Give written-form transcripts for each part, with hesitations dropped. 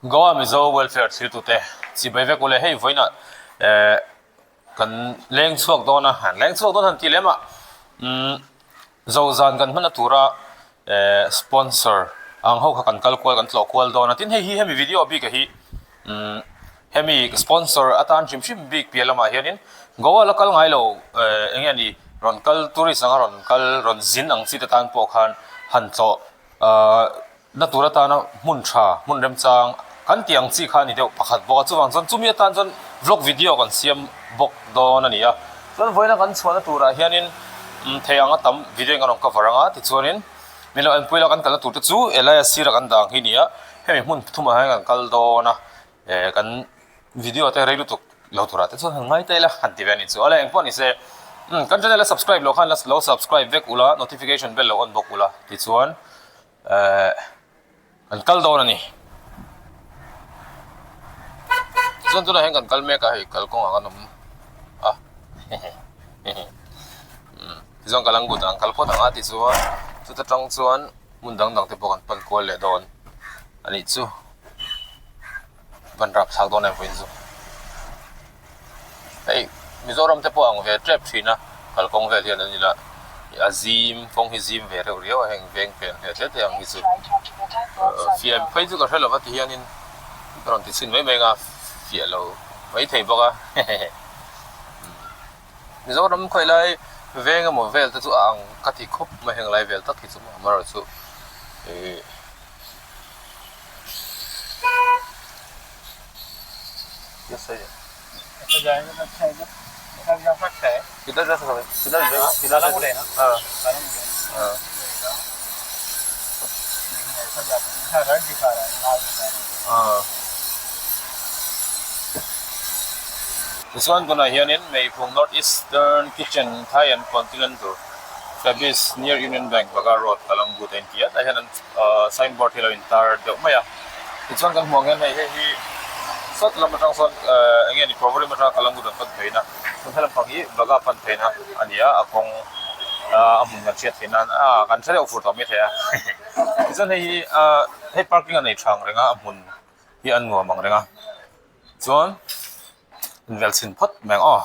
Goa Mizo Welfare thiltute chibai vek ule hei vawiinah eh kan leng chhuak dawn a, han leng chhuak dawn han tih lem a umm zo zan kan hman a tura eh sponsor ang ho kha kan kal kual kan tlawh kual dawn a tin hei hi hemi video bik a hi umm hemi sponsor atan hrim hrim bik piah lamah hianin Goa la kal ngai lo eh eng nge ni rawn kal tourist anga rawn kal rawn zin ang chi te tan pawh khan han tlawh ahh. Na tur atana hmun tha, hmun remchang kan tih ang chi kha a ni deuh pakhat bawk a, chuvang chuan chumi atan chuan vlog video kan siam bawk dawn a ni a. Chuan vawiina kan chhuahna turah hianin thei anga tam video in kan rawn cover anga tichuanin min lo enpui la kan kalna tur te chu helai a sira kan dang hi a ni a, hemi hmun thumah hian kan kal dawn a, eh kan video te rei lutuk lo turah te chuan han ngai ta ila han ti ve a ni chu. Awle engpawh ni se kan channel a subscribe loh khan lo subscribe vek ula notification bell lo on bawk ula tichuan Eh, kan kal dawn a ni. Chuan tunah hian kan kal mek a, hei kalkawngah kan awm a. Tichuan ka langut ang kal phawt ang a tichuan chuta tang chuan hmun dang dang te pawh kan pan kual leh dawn a nih chu. Van rap thlak dawn em vawiin chu. Hei Mizoram te pawh ang ve tep thin a kalkawng vel hian an ila a zim kawng hi zim ve reuh riau a heng veng pen hmel hle te ang hi chu fiah phei chu ka hre lova ti hianin ka rawn ti chhin mai mai anga fiah lo mai thei bawk a hehehe Mizoram khawi lai veng emaw vel te chu a ang ka ti khawp mai heng lai vel tak hi chu amaherawhchu ih. Tichuan tunah hianin Meifung North Eastern Kitchen Thai and Continental Service near Union Bank Baga Road Kalangut a inti a tah hian an sign board hi a lo intar deuh mai a tichuan kan hmuh ang hian hei hei hi sawt lam atang sawn eng nge ni Provorim atanga Kalangut an pan phei na chuan helam pang hi Baga pan phei na a ni a a kawng a hmun kan hriat theih nan ah kan hre deuh fur tawh maithei a tichuan hei hi hei parking a nei tha ang reng a a hmun hi a nuam ang reng a chuan invel chhin phawt mai ang aw.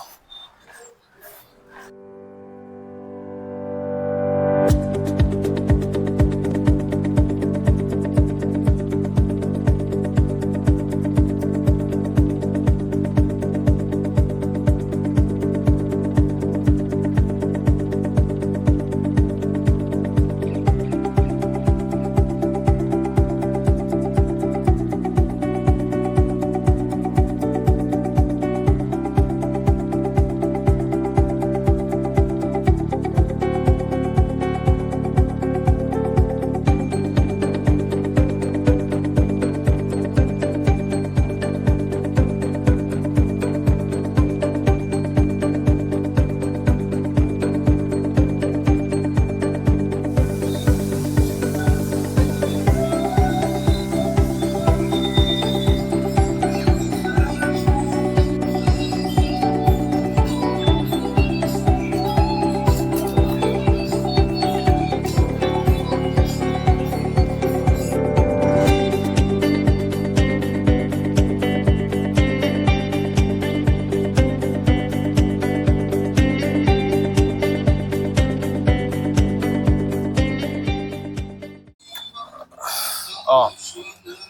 Aw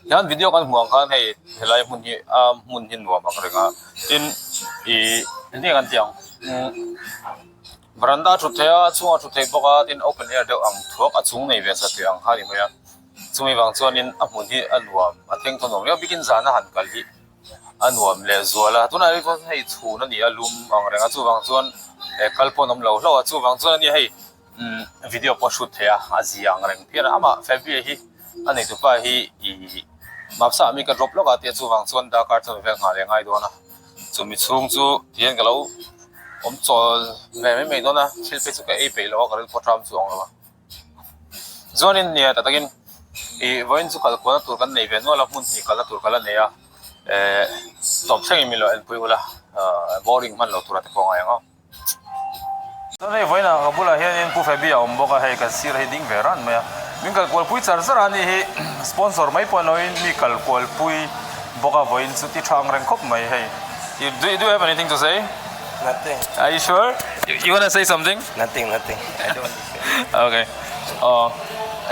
hian video kan hmuh ang khan hei helai hmun hi a hmun hi nuam ang reng a tin ih engtin nge kan tih ang veranda a thut theih a chhungah a thut theih bawk a tin open air deuh ang thuak a chung nei ve satliah ang kha a ni mai a chumi vang chuanin a hmun hi a nuam a thleng thaw nuam riau bikin zana han kal hi a nuam leh zual a tunah hi chuan hei chhun a ni a lum ang reng a chuvang chuan kal pawh an awm lo hlauh a chuvang chuan a ni hei. Umm video pawh a shoot thei a a zia ang reng phian a amah February hi a neitupa hi ih mapsa ah mi ka drop lawk a tia chuvang chuan darkar chuan vel nghah leh ngai dawn a chumi chhung chu tihian ka lo awm chawl ve mai mai dawn a thil phei chu ka ei peih lo a ka rilru pawh ṭam chuang lo a chuanin nia tak takin ih vawiin chu kal kualna tur kan nei ve nual a hmun hnih kalna tur ka la nei a eh tawp thlengin min lo enpui ula ah boring hman lo tura te pawh a ngai ang aw. Chuan hei vawiinah ka bulah hianin Pu Fabi a awm bawk a, hei kan sir hi ding ve ran mai a. Min kal kualpui char char a ni hi sponsor mai pawh an loin mi kal kualpui bawk a vawiin chu ti tha ang reng khawp mai hei. Do you have anything to say? Nothing. Are you sure? You wanna say something? Nothing, nothing. I don't want to say. Okay. Aw,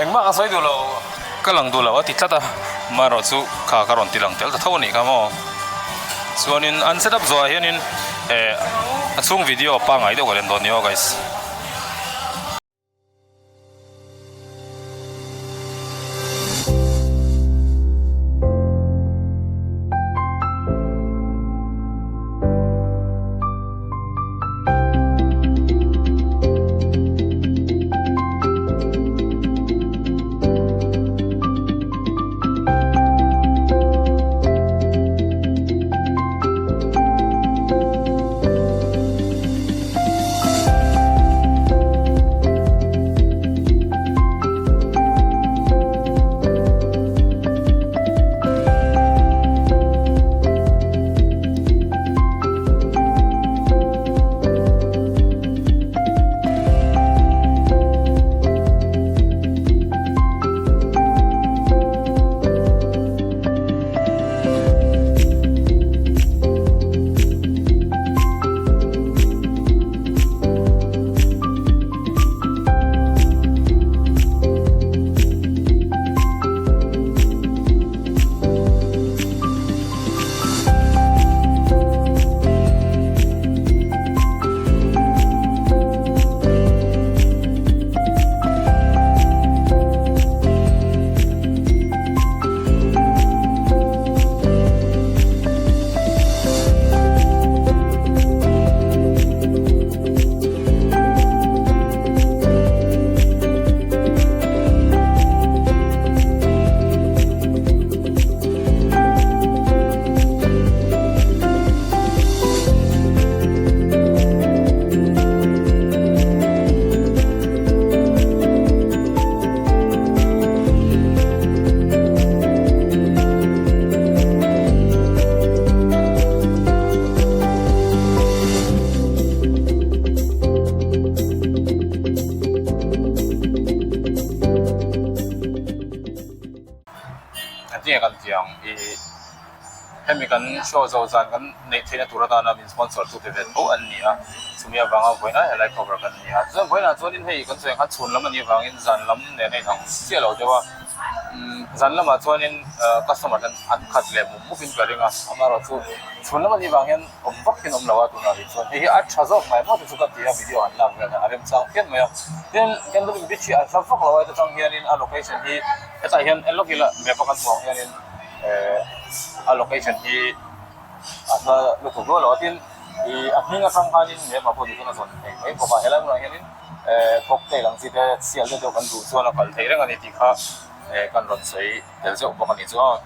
engmah ka sawi duh lo, ka lang duh lo a ti tlat a, amaherawh chu kha ka rawn ti lang tel ta tho a nih kha maw. Chuanin an set up zawhah hianin eh a chhung video pangngai deuh ka lem dawn ni aw guys. Engtinge kan tih ang i hemi kan show zo zan kan neih theihna tur atana min sponsor tu te ve tho an ni a chumi avanga vawiin helai cover kan ni a chuan vawiinah chuanin hei kan sawi ang khan chhun lam a nih avangin zan lam nen a inang chiah lo deuh a zan lamah chuanin customer ten an khat leh mup mup in ka ring a amaherawhchu chhun lam a nih vang hian awm vak hian awm lo a tunah rih chuan hei hi a tha zawk mai maw te chu ka ti a video an lak vel a remchang phian mai a tin Candle Beach hi a hla vak lo a heta tang hianin a location hi hetah hian en lawk ila map a kan hmuh ang hianin ehh a location hi a hla lutuk rual lo a tin ih a hming atang khanin map ah pawh ti chuan a zawn thei mai bawk a helai hmunah hianin ehh cocktail ang chi te sial deuh deuh kan duh chuan a kal theih reng a ni tih kha ehh kan rawn sawi tel zeuh bawk a ni chu aw.